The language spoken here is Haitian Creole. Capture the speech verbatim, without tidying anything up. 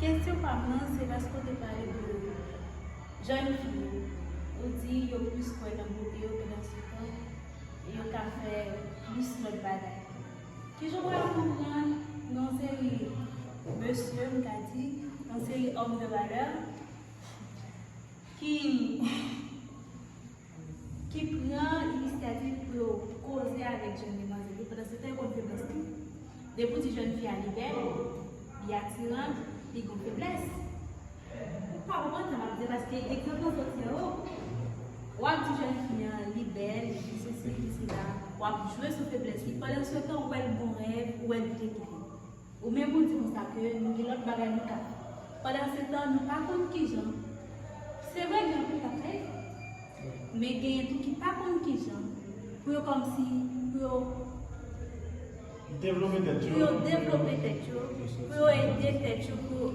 Kesyon pa m nan, se paske w te pale de jèn fi yo. Ou di yo plis kwè nan bote yo pandan se tan yo ka fè plis lòt bagay. Kijan w pral konprann yon seri mesye, m ka di, yon seri òm de valè ki ki pran inisyativ pou yo koze avèk jèn demwazèl yo. Pandan se tan, yo konn feblès li. Depi w di jèn fi a li bèl, li atiran, li gen feblès. Ou pa konprann sa m ap di, paske egzanp lan soti anwo. W ap di jèn fi an li bèl, li sesi, li sela, w ap jwe sou feblès li. Pandan se tan, ou wè l gon rèv, ou wè l vle kite. Ou menm ou di konsa ke nou gen lòt bagay nou ka fè. Pandan se tan, nou pa konn kijan. Se vre, gen anpil k ap fè, men genyen tou ki pa konn kijan pou yo kòmsi, pou yo Devlope tèt pou yo. yo devlope tèt yo, pou yo ede tèt yo, pou